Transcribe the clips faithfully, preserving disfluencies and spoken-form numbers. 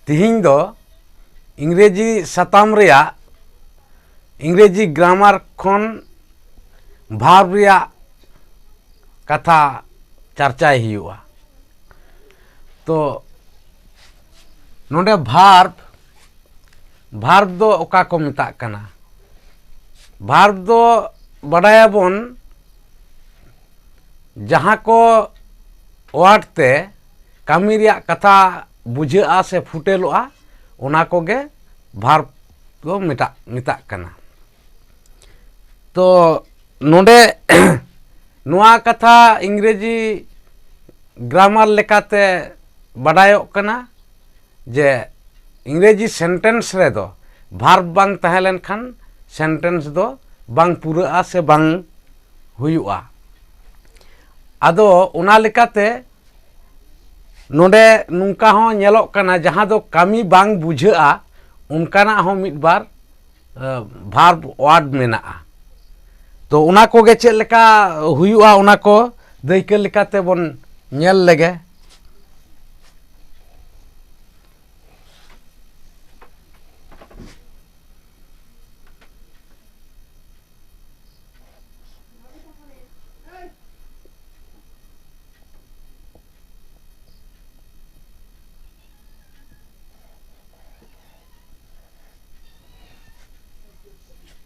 ᱛᱤᱦᱤᱧ ᱫᱚ ᱤᱝᱨᱮᱡᱤ ᱥᱟᱛᱟᱢ ᱨᱮᱭᱟᱜ ᱤᱝᱨᱮᱡᱤ ᱜᱨᱟᱢᱟᱨ ᱠᱷᱚᱱ ᱵᱷᱟᱨᱵ ᱨᱮᱭᱟᱜ ᱠᱟᱛᱷᱟ ᱪᱟᱨᱪᱟᱭ ᱦᱩᱭᱩᱜᱼᱟ᱾ ᱛᱚ ᱱᱚᱰᱮ ᱵᱷᱟᱨᱵ, ᱵᱷᱟᱨᱵ ᱫᱚ ᱚᱠᱟ ᱠᱚ ᱢᱮᱛᱟᱜ ᱠᱟᱱᱟ? ᱵᱷᱟᱨᱵ ᱫᱚ ᱵᱟᱰᱟᱭᱟᱵᱚᱱ ᱡᱟᱦᱟᱸ ᱠᱚ ᱣᱟᱨᱰ ᱛᱮ ᱠᱟᱹᱢᱤ ᱨᱮᱭᱟᱜ ᱠᱟᱛᱷᱟ ᱵᱩᱡᱷᱟᱹᱜᱼᱟ ᱥᱮ ᱯᱷᱩᱴᱮᱞᱚᱜᱼᱟ, ᱚᱱᱟ ᱠᱚᱜᱮ ᱵᱷᱟᱨᱵ ᱫᱚ ᱢᱮᱛᱟᱜ, ᱢᱮᱛᱟᱜ ᱠᱟᱱᱟ᱾ ᱛᱚ ᱱᱚᱰᱮ ᱱᱚᱣᱟ ᱠᱟᱛᱷᱟ ᱤᱝᱨᱮᱡᱤ ᱜᱨᱟᱢᱟᱨ ᱞᱮᱠᱟᱛᱮ ᱵᱟᱰᱟᱭᱚᱜ ᱠᱟᱱᱟ ᱡᱮ ᱤᱝᱨᱮᱡᱤ ᱥᱮᱱᱴᱮᱱᱥ ᱨᱮᱫᱚ ᱵᱷᱟᱨᱵ ᱵᱟᱝ ᱛᱟᱦᱮᱸ ᱞᱮᱱᱠᱷᱟᱱ ᱥᱮᱱᱴᱮᱱᱥ ᱫᱚ ᱵᱟᱝ ᱯᱩᱨᱟᱹᱜᱼᱟ ᱥᱮ ᱵᱟᱝ ᱦᱩᱭᱩᱜᱼᱟ᱾ ᱟᱫᱚ ᱚᱱᱟ ᱞᱮᱠᱟᱛᱮ ᱱᱚᱰᱮ ᱱᱚᱝᱠᱟ ᱦᱚᱸ ᱧᱮᱞᱚᱜ ᱠᱟᱱᱟ, ᱡᱟᱦᱟᱸ ᱫᱚ ᱠᱟᱹᱢᱤ ᱵᱟᱝ ᱵᱩᱡᱷᱟᱹᱜᱼᱟ, ᱚᱱᱠᱟᱱᱟᱜ ᱦᱚᱸ ᱢᱤᱫ ᱵᱟᱨ ᱵᱷᱟᱨᱵ ᱣᱟᱨᱰ ᱢᱮᱱᱟᱜᱼᱟ᱾ ᱛᱚ ᱚᱱᱟ ᱠᱚᱜᱮ ᱪᱮᱫ ᱞᱮᱠᱟ ᱦᱩᱭᱩᱜᱼᱟ, ᱚᱱᱟ ᱠᱚ ᱫᱟᱹᱭᱠᱟᱹ ᱞᱮᱠᱟᱛᱮ ᱵᱚᱱ ᱧᱮᱞ ᱞᱮᱜᱮ᱾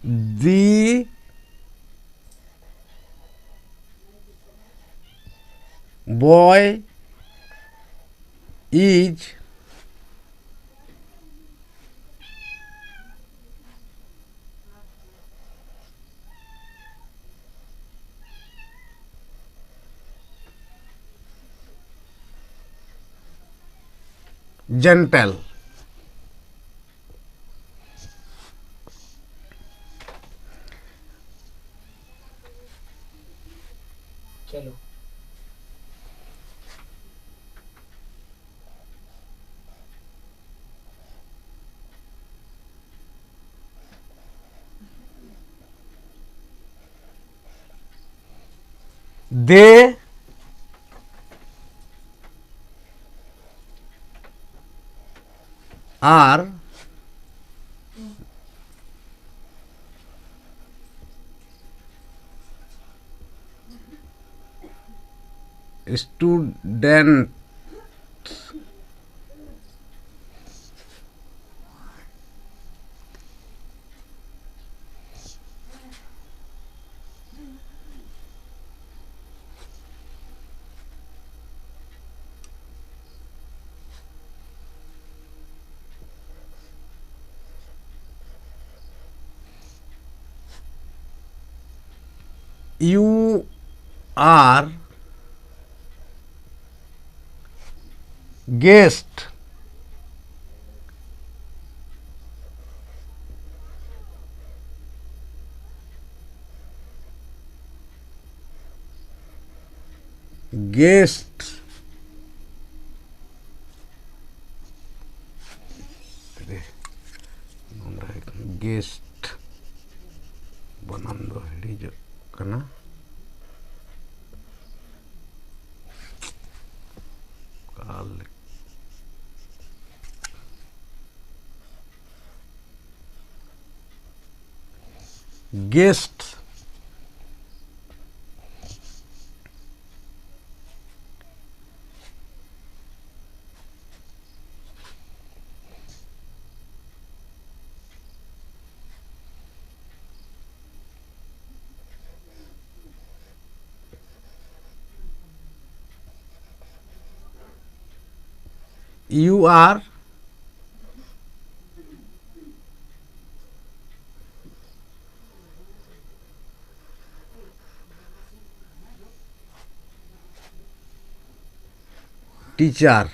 The boy is gentle। चलो। They R student you are guest. Guest. ᱱᱚᱰᱮ guest ᱵᱟᱱᱟᱢ ᱫᱚ ᱦᱤᱲᱤᱡᱚᱜ ᱠᱟᱱᱟ᱾ ᱚᱠᱟ ᱞᱮᱠᱟ? Guest. You are teacher.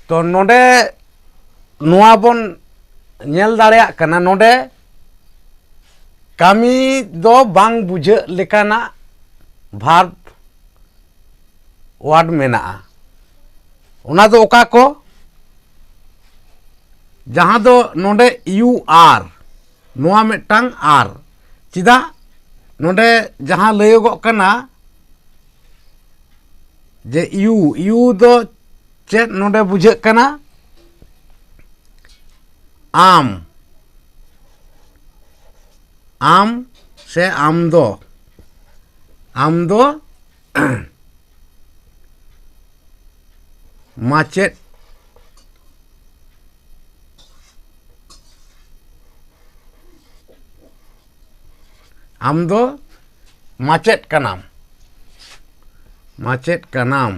ᱛᱚ ᱱᱚᱰᱮ ᱱᱚᱣᱟ ᱵᱚᱱ ᱧᱮᱞ ᱫᱟᱲᱮᱭᱟᱜ ᱠᱟᱱᱟ, ᱱᱚᱰᱮ ᱠᱟᱹᱢᱤ ᱫᱚ ᱵᱟᱝ ᱵᱩᱡᱷᱟᱹᱜ ᱞᱮᱠᱟᱱᱟᱜ verb word ᱢᱮᱱᱟᱜᱼᱟ᱾ ᱚᱱᱟ ᱫᱚ ᱚᱠᱟ ᱠᱚ? ᱡᱟᱦᱟᱸ ᱫᱚ ᱱᱚᱰᱮ you are, ᱱᱚᱣᱟ ᱢᱤᱫᱴᱟᱝ are᱾ ᱪᱮᱫᱟᱜ? ᱱᱚᱰᱮ ᱡᱟᱦᱟᱸ ᱞᱟᱹᱭᱚᱜᱚᱜ ᱠᱟᱱᱟ, ᱡᱮ ᱤᱭᱩ, ᱤᱭᱩ ᱫᱚ ᱪᱮᱫ ᱱᱚᱰᱮ ᱵᱩᱡᱷᱟᱹᱜ ᱠᱟᱱᱟ? ᱟᱢ, ᱟᱢ ᱥᱮ ᱟᱢ ᱫᱚ, ᱟᱢ ᱫᱚ ᱢᱟᱪᱮᱫ, ᱟᱢ ᱫᱚ ᱢᱟᱪᱮᱫ ᱠᱟᱱᱟᱢ, ᱢᱟᱪᱮᱫ ᱠᱟᱱᱟᱢ,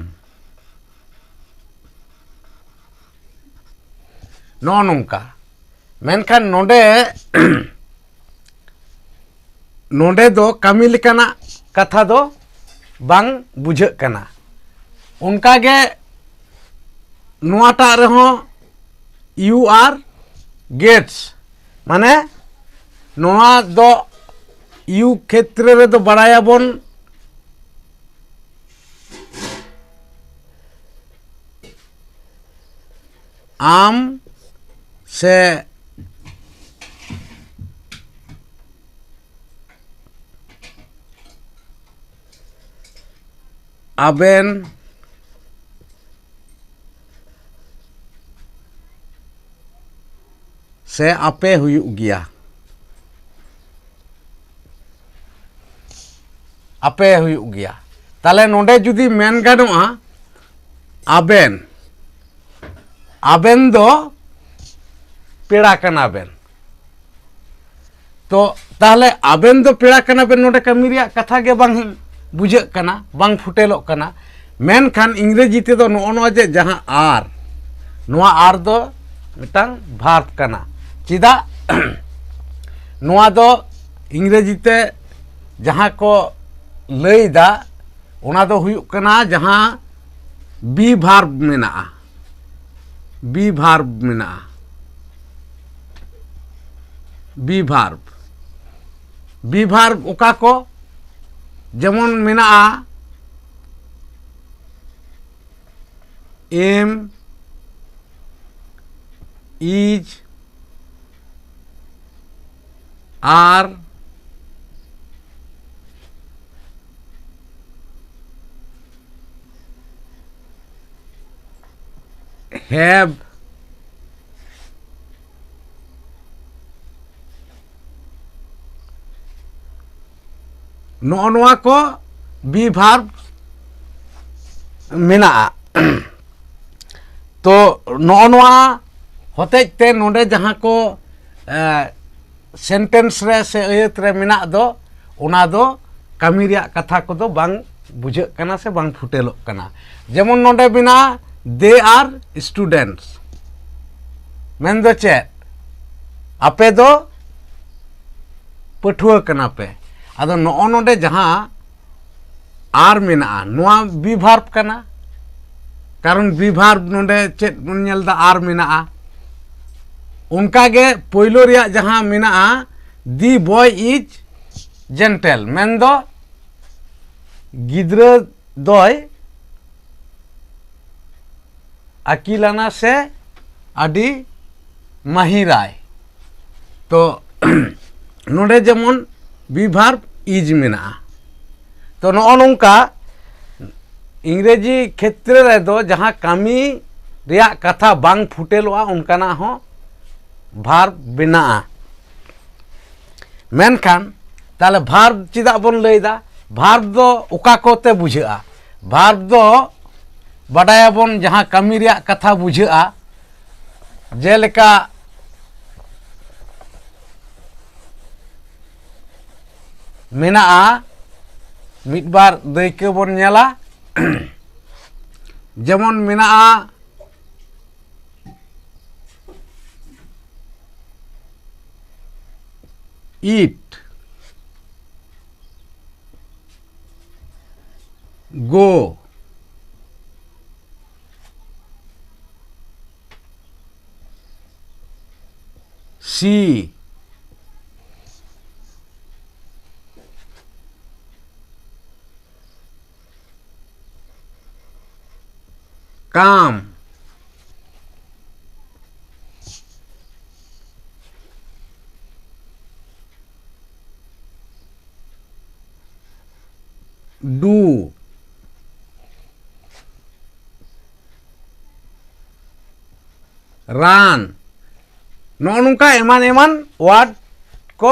ᱱᱚᱜᱼᱚ ᱱᱚᱝᱠᱟ᱾ ᱢᱮᱱᱠᱷᱟᱱ ᱱᱚᱰᱮ ᱱᱚᱰᱮ ᱫᱚ ᱠᱟᱹᱢᱤ ᱞᱮᱠᱟᱱᱟᱜ ᱠᱟᱛᱷᱟ ᱫᱚ ᱵᱟᱝ ᱵᱩᱡᱷᱟᱹᱜ ᱠᱟᱱᱟ᱾ ᱚᱱᱠᱟᱜᱮ ᱱᱚᱣᱟᱴᱟᱜ ᱨᱮᱦᱚᱸ ᱤᱭᱩ ᱟᱨ ᱜᱮᱴᱥ, ᱢᱟᱱᱮ ᱱᱚᱣᱟ ᱫᱚ ᱤᱭᱩ ᱠᱷᱮᱛᱨᱮ ᱨᱮᱫᱚ ᱵᱟᱲᱟᱭᱟᱵᱚᱱ ᱟᱢ ᱥᱮ ᱟᱵᱮᱱ ᱥᱮ ᱟᱯᱮ ᱦᱩᱭᱩᱜ ᱜᱮᱭᱟ, ᱟᱯᱮ ᱦᱩᱭᱩᱜ ᱜᱮᱭᱟ᱾ ᱛᱟᱦᱞᱮ ᱱᱚᱰᱮ ᱡᱩᱫᱤ ᱢᱮᱱ ᱜᱟᱱᱚᱜᱼᱟ, ᱟᱵᱮᱱ, ᱟᱵᱮᱱ ᱫᱚ ᱯᱮᱲᱟ ᱠᱟᱱᱟ ᱵᱮᱱ᱾ ᱛᱚ ᱛᱟᱦᱞᱮ ᱟᱵᱮᱱ ᱫᱚ ᱯᱮᱲᱟ ᱠᱟᱱᱟ ᱵᱮᱱ, ᱱᱚᱰᱮ ᱠᱟᱹᱢᱤ ᱨᱮᱭᱟᱜ ᱠᱟᱛᱷᱟ ᱜᱮ ᱵᱟᱝ ᱵᱩᱡᱷᱟᱹᱜ ᱠᱟᱱᱟ, ᱵᱟᱝ ᱯᱷᱩᱴᱮᱞᱚᱜ ᱠᱟᱱᱟ᱾ ᱢᱮᱱᱠᱷᱟᱱ ᱤᱝᱨᱮᱡᱤ ᱛᱮᱫᱚ ᱱᱚᱜᱼᱚ ᱱᱚᱣᱟ ᱡᱮ ᱡᱟᱦᱟᱸ ᱟᱨ, ᱱᱚᱣᱟ ᱟᱨ ᱫᱚ ᱢᱤᱫᱴᱟᱝ ᱵᱷᱟᱨᱵᱽ ᱠᱟᱱᱟ᱾ ᱪᱮᱫᱟᱜ? ᱱᱚᱣᱟ ᱫᱚ ᱤᱝᱨᱮᱡᱤ ᱛᱮ ᱡᱟᱦᱟᱸ ᱠᱚ ᱞᱟᱹᱭᱫᱟ, ᱚᱱᱟ ᱫᱚ ᱦᱩᱭᱩᱜ ᱠᱟᱱᱟ ᱡᱟᱦᱟᱸ ᱵᱤ ᱵᱷᱟᱨᱵᱽ ᱢᱮᱱᱟᱜᱼᱟ, ᱵᱤ ᱵᱷᱟᱨᱵᱽ ᱢᱮᱱᱟᱜᱼᱟ, ᱵᱤ ᱵᱷᱟᱨᱵᱽ, ᱵᱤ ᱵᱷᱟᱨᱵᱽ ᱚᱠᱟ ᱠᱚ? ᱡᱮᱢᱚᱱ ᱢᱮᱱᱟᱜᱼᱟ ᱮᱢ, ᱤᱡᱽ, ᱟᱨ, ᱦᱮᱵᱽ᱾ ᱱᱚᱜᱼᱚ ᱱᱚᱣᱟ ᱠᱚ be verb ᱢᱮᱱᱟᱜᱼᱟ᱾ ᱛᱚ ᱱᱚᱜᱼᱚ ᱱᱚᱣᱟ ᱦᱚᱛᱮᱡ ᱛᱮ ᱱᱚᱰᱮ ᱡᱟᱦᱟᱸ ᱠᱚ, ᱮ, sentence ᱨᱮ ᱥᱮ ᱟᱹᱭᱟᱹᱛ ᱨᱮ ᱢᱮᱱᱟᱜ ᱫᱚ, ᱚᱱᱟ ᱫᱚ ᱠᱟᱹᱢᱤ ᱨᱮᱭᱟᱜ ᱠᱟᱛᱷᱟ ᱠᱚᱫᱚ ᱵᱟᱝ ᱵᱩᱡᱷᱟᱹᱜ ᱠᱟᱱᱟ ᱥᱮ ᱵᱟᱝ ᱯᱷᱩᱴᱮᱞᱚᱜ ᱠᱟᱱᱟ᱾ ᱡᱮᱢᱚᱱ ᱱᱚᱰᱮ ᱢᱮᱱᱟᱜᱼᱟ, they are students᱾ ᱢᱮᱱᱫᱚ ᱪᱮᱫ? ᱟᱯᱮ ᱫᱚ ᱯᱟᱹᱴᱷᱩᱣᱟᱹ ᱠᱟᱱᱟ ᱯᱮ᱾ ᱟᱫᱚ ᱱᱚᱜᱼᱚ ᱱᱚᱰᱮ ᱡᱟᱦᱟᱸ are ᱢᱮᱱᱟᱜᱼᱟ, ᱱᱚᱣᱟ be verb ᱠᱟᱱᱟ, ᱠᱟᱨᱚᱱ be verb ᱱᱚᱰᱮ ᱪᱮᱫ ᱵᱚᱱ ᱧᱮᱞ ᱮᱫᱟ, are ᱢᱮᱱᱟᱜᱼᱟ᱾ ᱚᱱᱠᱟᱜᱮ ᱯᱳᱭᱞᱳ ᱨᱮᱭᱟᱜ ᱡᱟᱦᱟᱸ ᱢᱮᱱᱟᱜᱼᱟ, the boy is gentle, ᱢᱮᱱᱫᱚ ᱜᱤᱫᱽᱨᱟᱹ ᱫᱚᱭ ᱟᱹᱠᱤᱞᱟᱱᱟ ᱥᱮ ᱟᱹᱰᱤ ᱢᱟᱹᱦᱤᱨᱟᱭ᱾ ᱛᱚ ᱱᱚᱰᱮ ᱡᱮᱢᱚᱱ be verb is ᱢᱮᱱᱟᱜᱼᱟ᱾ ᱛᱚ ᱱᱚᱜᱼᱚ ᱱᱚᱝᱠᱟ ᱤᱝᱨᱮᱡᱤ ᱠᱷᱮᱛᱨᱮ ᱨᱮᱫᱚ ᱡᱟᱦᱟᱸ ᱠᱟᱹᱢᱤ ᱨᱮᱭᱟᱜ ᱠᱟᱛᱷᱟ ᱵᱟᱝ ᱯᱷᱩᱴᱮᱞᱚᱜᱼᱟ, ᱚᱱᱠᱟᱱᱟᱜ ᱦᱚᱸ verb ᱵᱮᱱᱟᱜᱼᱟ᱾ ᱢᱮᱱᱠᱷᱟᱱ ᱛᱟᱦᱞᱮ verb ᱪᱮᱫᱟᱜ ᱵᱚᱱ ᱞᱟᱹᱭᱫᱟ? Verb ᱫᱚ ᱚᱠᱟ ᱠᱚᱛᱮ ᱵᱩᱡᱷᱟᱹᱜᱼᱟ? Verb ᱫᱚ ᱵᱟᱰᱟᱭᱟᱵᱚᱱ ᱡᱟᱦᱟᱸ ᱠᱟᱹᱢᱤ ᱨᱮᱭᱟᱜ ᱠᱟᱛᱷᱟ ᱵᱩᱡᱷᱟᱹᱜᱼᱟ, ᱡᱮᱞᱮᱠᱟ ᱢᱮᱱᱟᱜᱼᱟ, ᱢᱤᱫ ᱵᱟᱨ ᱫᱟᱹᱭᱠᱟᱹ ᱵᱚᱱ ᱧᱮᱞᱟ᱾ ᱡᱮᱢᱚᱱ ᱢᱮᱱᱟᱜᱼᱟ, eat, go, see, come, do, ᱨᱟᱱ, ᱱᱚᱜᱼᱚ ᱱᱚᱝᱠᱟ ᱮᱢᱟᱱ ᱮᱢᱟᱱ ᱣᱟᱨᱰ ᱠᱚ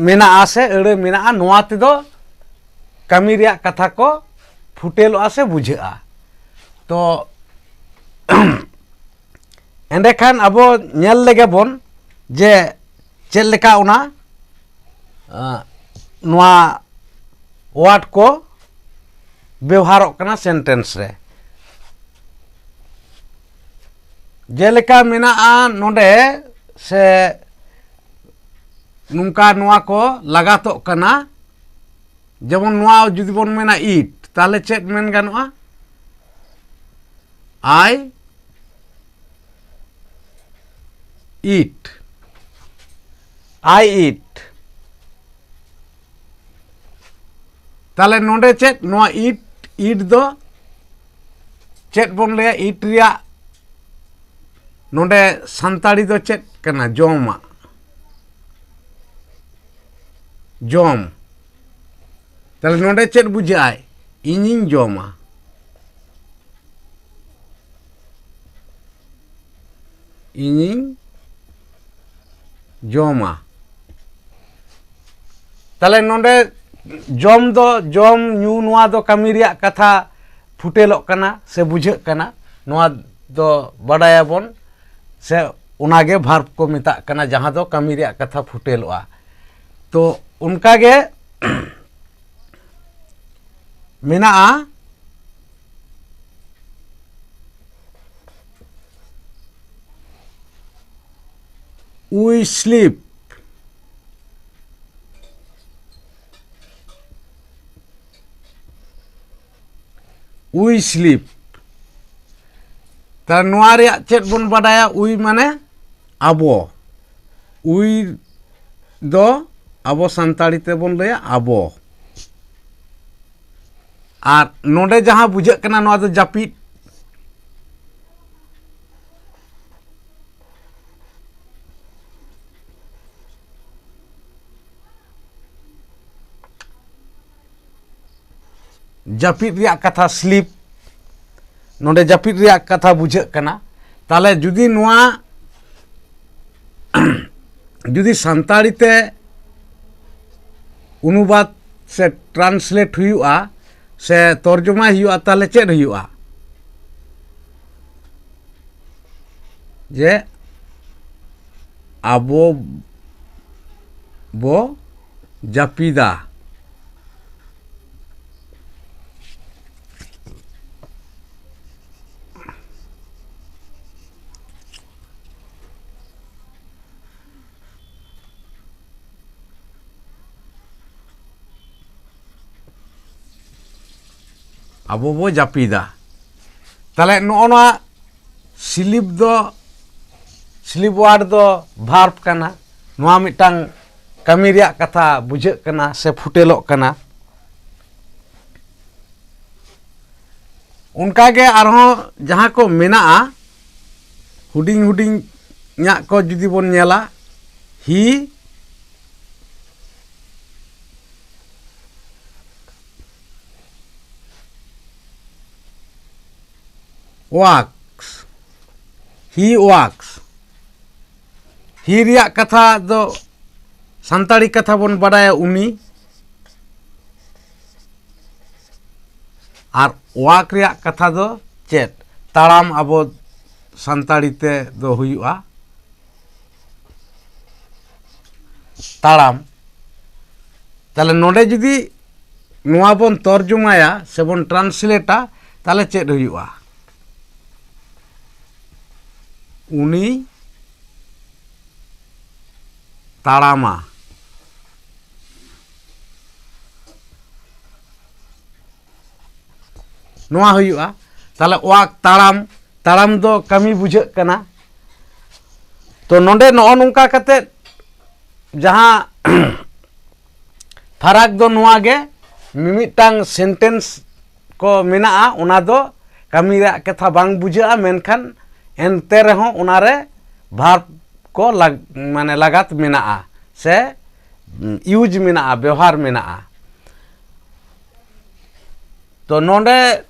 ᱢᱮᱱᱟᱜᱼᱟ ᱥᱮ ᱟᱹᱲᱟᱹ ᱢᱮᱱᱟᱜᱼᱟ, ᱱᱚᱣᱟ ᱛᱮᱫᱚ ᱠᱟᱹᱢᱤ ᱨᱮᱭᱟᱜ ᱠᱟᱛᱷᱟ ᱠᱚ ᱯᱷᱩᱴᱮᱞᱚᱜᱼᱟ ᱥᱮ ᱵᱩᱡᱷᱟᱹᱜᱼᱟ᱾ ᱛᱚ ᱮᱸᱰᱮᱠᱷᱟᱱ ᱟᱵᱚ ᱧᱮᱞ ᱞᱮᱜᱮ ᱵᱚᱱ ᱡᱮ ᱪᱮᱫ ᱞᱮᱠᱟ ᱚᱱᱟ, ᱟᱸ, ᱱᱚᱣᱟ ᱣᱟᱨᱰ ᱠᱚ ᱵᱮᱣᱦᱟᱨᱚᱜ ᱠᱟᱱᱟ ᱥᱮᱱᱴᱮᱱᱥ ᱨᱮ᱾ ᱡᱮᱞᱮᱠᱟ ᱢᱮᱱᱟᱜᱼᱟ ᱱᱚᱰᱮ, ᱥᱮ ᱱᱚᱝᱠᱟ ᱱᱚᱣᱟ ᱠᱚ ᱞᱟᱜᱟᱛᱚᱜ ᱠᱟᱱᱟ, ᱡᱮᱢᱚᱱ ᱱᱚᱣᱟ ᱡᱩᱫᱤ ᱵᱚᱱ ᱢᱮᱱᱟ ᱤᱴ, ᱛᱟᱦᱚᱞᱮ ᱪᱮᱫ ᱢᱮᱱ ᱜᱟᱱᱚᱜᱼᱟ? I eat, I eat᱾ ᱛᱟᱦᱚᱞᱮ ᱱᱚᱰᱮ ᱪᱮᱫ, ᱱᱚᱣᱟ ᱤᱴ, ᱤᱴ ᱫᱚ ᱪᱮᱫ ᱵᱚᱱ ᱞᱟᱹᱭᱟ? ᱤᱴ ᱨᱮᱭᱟᱜ ᱱᱚᱰᱮ ᱥᱟᱱᱛᱟᱲᱤ ᱫᱚ ᱪᱮᱫ ᱠᱟᱱᱟ? ᱡᱚᱢᱟᱜ, ᱡᱚᱢ᱾ ᱛᱟᱦᱚᱞᱮ ᱱᱚᱰᱮ ᱪᱮᱫ ᱵᱩᱡᱷᱟᱹᱜᱼᱟᱭ? ᱤᱧᱤᱧ ᱡᱚᱢᱟ, ᱤᱧᱤᱧ ᱡᱚᱢᱟ᱾ ᱛᱟᱦᱚᱞᱮ ᱱᱚᱰᱮ ᱡᱚᱢ ᱫᱚ, ᱡᱚᱢ ᱧᱩ, ᱱᱚᱣᱟ ᱫᱚ ᱠᱟᱹᱢᱤ ᱨᱮᱭᱟᱜ ᱠᱟᱛᱷᱟ ᱯᱷᱩᱴᱮᱞᱚᱜ ᱠᱟᱱᱟ ᱥᱮ ᱵᱩᱡᱷᱟᱹᱜ ᱠᱟᱱᱟ, ᱱᱚᱣᱟ ᱫᱚ ᱵᱟᱰᱟᱭᱟᱵᱚᱱ ᱥᱮ ᱚᱱᱟᱜᱮ ᱵᱷᱟᱨᱵ ᱠᱚ ᱢᱮᱛᱟᱜ ᱠᱟᱱᱟ, ᱡᱟᱦᱟᱸ ᱫᱚ ᱠᱟᱹᱢᱤ ᱨᱮᱭᱟᱜ ᱠᱟᱛᱷᱟ ᱯᱷᱩᱴᱮᱞᱚᱜᱼᱟ᱾ ᱛᱚ ᱚᱱᱠᱟᱜᱮ ᱢᱮᱱᱟᱜᱼᱟ we sleep, we sleep᱾ ᱛᱟᱦᱞᱮ ᱱᱚᱣᱟ ᱨᱮᱭᱟᱜ ᱪᱮᱫ ᱵᱚᱱ ᱵᱟᱰᱟᱭᱟ? We ᱢᱟᱱᱮ ᱟᱵᱚ, we ᱫᱚ ᱟᱵᱚ ᱥᱟᱱᱛᱟᱲᱤ ᱛᱮᱵᱚᱱ ᱞᱟᱹᱭᱟ ᱟᱵᱚ᱾ ᱟᱨ ᱱᱚᱰᱮ ᱡᱟᱦᱟᱸ ᱵᱩᱡᱷᱟᱹᱜ ᱠᱟᱱᱟ, ᱱᱚᱣᱟ ᱫᱚ ᱡᱟᱹᱯᱤᱫ᱾ ᱡᱟᱹᱯᱤᱫ ᱨᱮᱭᱟᱜ ᱠᱟᱛᱷᱟ, sleep, ᱱᱚᱰᱮ ᱡᱟᱹᱯᱤᱫ ᱨᱮᱭᱟᱜ ᱠᱟᱛᱷᱟ ᱵᱩᱡᱷᱟᱹᱜ ᱠᱟᱱᱟ᱾ ᱛᱟᱦᱚᱞᱮ ᱡᱩᱫᱤ ᱱᱚᱣᱟ ᱡᱩᱫᱤ ᱥᱟᱱᱛᱟᱲᱤ ᱛᱮ ᱚᱱᱩᱵᱟᱫ ᱥᱮ translate ᱦᱩᱭᱩᱜᱼᱟ ᱥᱮ ᱛᱚᱨᱡᱚᱢᱟᱭ ᱦᱩᱭᱩᱜᱼᱟ, ᱛᱟᱦᱚᱞᱮ ᱪᱮᱫ ᱦᱩᱭᱩᱜᱼᱟ? ᱡᱮ ᱟᱵᱚ ᱵᱚ ᱡᱟᱹᱯᱤᱫᱟ᱾ ᱟᱵᱚ ᱵᱚ ᱡᱟᱹᱯᱤᱫᱟ᱾ ᱛᱟᱦᱚᱞᱮ ᱱᱚᱜᱼᱚ ᱱᱚᱣᱟ sleep ᱫᱚ, sleep word ᱫᱚ verb ᱠᱟᱱᱟ᱾ ᱱᱚᱣᱟ ᱢᱤᱫᱴᱟᱝ ᱠᱟᱹᱢᱤ ᱨᱮᱭᱟᱜ ᱠᱟᱛᱷᱟ ᱵᱩᱡᱷᱟᱹᱜ ᱠᱟᱱᱟ ᱥᱮ ᱯᱷᱩᱴᱮᱞᱚᱜ ᱠᱟᱱᱟ᱾ ᱚᱱᱠᱟᱜᱮ ᱟᱨᱦᱚᱸ ᱡᱟᱦᱟᱸ ᱠᱚ ᱢᱮᱱᱟᱜᱼᱟ, ᱦᱩᱰᱤᱧ ᱦᱩᱰᱤᱧᱟᱜ ᱠᱚ ᱡᱩᱫᱤ ᱵᱚᱱ ᱧᱮᱞᱟ, he walks, he walks, he ᱨᱮᱭᱟᱜ ᱠᱟᱛᱷᱟ ᱫᱚ ᱥᱟᱱᱛᱟᱲᱤ ᱠᱟᱛᱷᱟ ᱵᱚᱱ ᱵᱟᱰᱟᱭᱟ ᱩᱱᱤ, ᱟᱨ walk ᱨᱮᱭᱟᱜ ᱠᱟᱛᱷᱟ ᱫᱚ ᱪᱮᱫ? ᱛᱟᱲᱟᱢ ᱟᱵᱚ ᱥᱟᱱᱛᱟᱲᱤ ᱛᱮ ᱫᱚ ᱦᱩᱭᱩᱜᱼᱟ ᱛᱟᱲᱟᱢ᱾ ᱛᱟᱦᱚᱞᱮ ᱱᱚᱰᱮ ᱡᱩᱫᱤ ᱱᱚᱣᱟ ᱵᱚᱱ ᱛᱚᱨᱡᱚᱢᱟᱭᱟ ᱥᱮᱵᱚᱱ translate ᱟ, ᱛᱟᱦᱚᱞᱮ ᱪᱮᱫ ᱦᱩᱭᱩᱜᱼᱟ? ᱩᱱᱤ ᱛᱟᱲᱟᱢᱟ᱾ ᱱᱚᱣᱟ ᱦᱩᱭᱩᱜᱼᱟ᱾ ᱛᱟᱦᱚᱞᱮ walk, ᱛᱟᱲᱟᱢ, ᱛᱟᱲᱟᱢ ᱫᱚ ᱠᱟᱹᱢᱤ ᱵᱩᱡᱷᱟᱹᱜ ᱠᱟᱱᱟ᱾ ᱛᱚ ᱱᱚᱰᱮ ᱱᱚᱜᱼᱚ ᱱᱚᱝᱠᱟ ᱠᱟᱛᱮ ᱡᱟᱦᱟᱸ ᱯᱷᱟᱨᱟᱠ ᱫᱚ ᱱᱚᱣᱟ ᱜᱮ, ᱢᱤᱢᱤᱫᱴᱟᱝ sentence ᱠᱚ ᱢᱮᱱᱟᱜᱼᱟ, ᱚᱱᱟ ᱫᱚ ᱠᱟᱹᱢᱤ ᱨᱮᱭᱟᱜ ᱠᱟᱛᱷᱟ ᱵᱟᱝ ᱵᱩᱡᱷᱟᱹᱜᱼᱟ, ᱢᱮᱱᱠᱷᱟᱱ ᱮᱱᱛᱮ ᱨᱮᱦᱚᱸ ᱚᱱᱟᱨᱮ verb ᱠᱚ ᱞᱟᱜ-, ᱢᱟᱱᱮ ᱞᱟᱜᱟᱛ ᱢᱮᱱᱟᱜᱼᱟ ᱥᱮ use ᱢᱮᱱᱟᱜᱼᱟ, ᱵᱮᱣᱦᱟᱨ ᱢᱮᱱᱟᱜᱼᱟ᱾ ᱛᱚ ᱱᱚᱰᱮ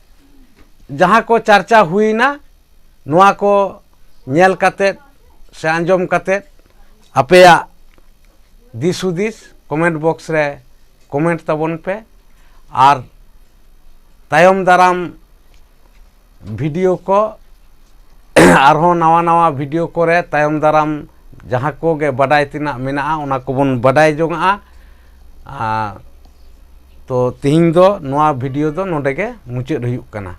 ᱡᱟᱦᱟᱸ ᱠᱚ ᱪᱟᱨᱪᱟ ᱦᱩᱭᱱᱟ, ᱱᱚᱣᱟ ᱠᱚ ᱧᱮᱞ ᱠᱟᱛᱮᱫ ᱥᱮ ᱟᱸᱡᱚᱢ ᱠᱟᱛᱮᱫ ᱟᱯᱮᱭᱟᱜ ᱫᱤᱥ ᱦᱩᱫᱤᱥ comment box ᱨᱮ comment ᱛᱟᱵᱚᱱ ᱯᱮ᱾ ᱟᱨ ᱛᱟᱭᱚᱢ ᱫᱟᱨᱟᱢ video ᱠᱚ ᱟᱨᱦᱚᱸ ᱱᱟᱣᱟ ᱱᱟᱣᱟ video ᱠᱚᱨᱮ ᱛᱟᱭᱚᱢ ᱫᱟᱨᱟᱢ ᱡᱟᱦᱟᱸ ᱠᱚᱜᱮ ᱵᱟᱰᱟᱭ ᱛᱮᱱᱟᱜ ᱢᱮᱱᱟᱜᱼᱟ, ᱚᱱᱟ ᱠᱚᱵᱚᱱ ᱵᱟᱰᱟᱭ ᱡᱚᱝᱟᱜᱼᱟ᱾ ᱟᱨ ᱛᱚ ᱛᱤᱦᱤᱧ ᱫᱚ ᱱᱚᱣᱟ video ᱫᱚ ᱱᱚᱰᱮ ᱜᱮ ᱢᱩᱪᱟᱹᱫ ᱦᱩᱭᱩᱜ ᱠᱟᱱᱟ᱾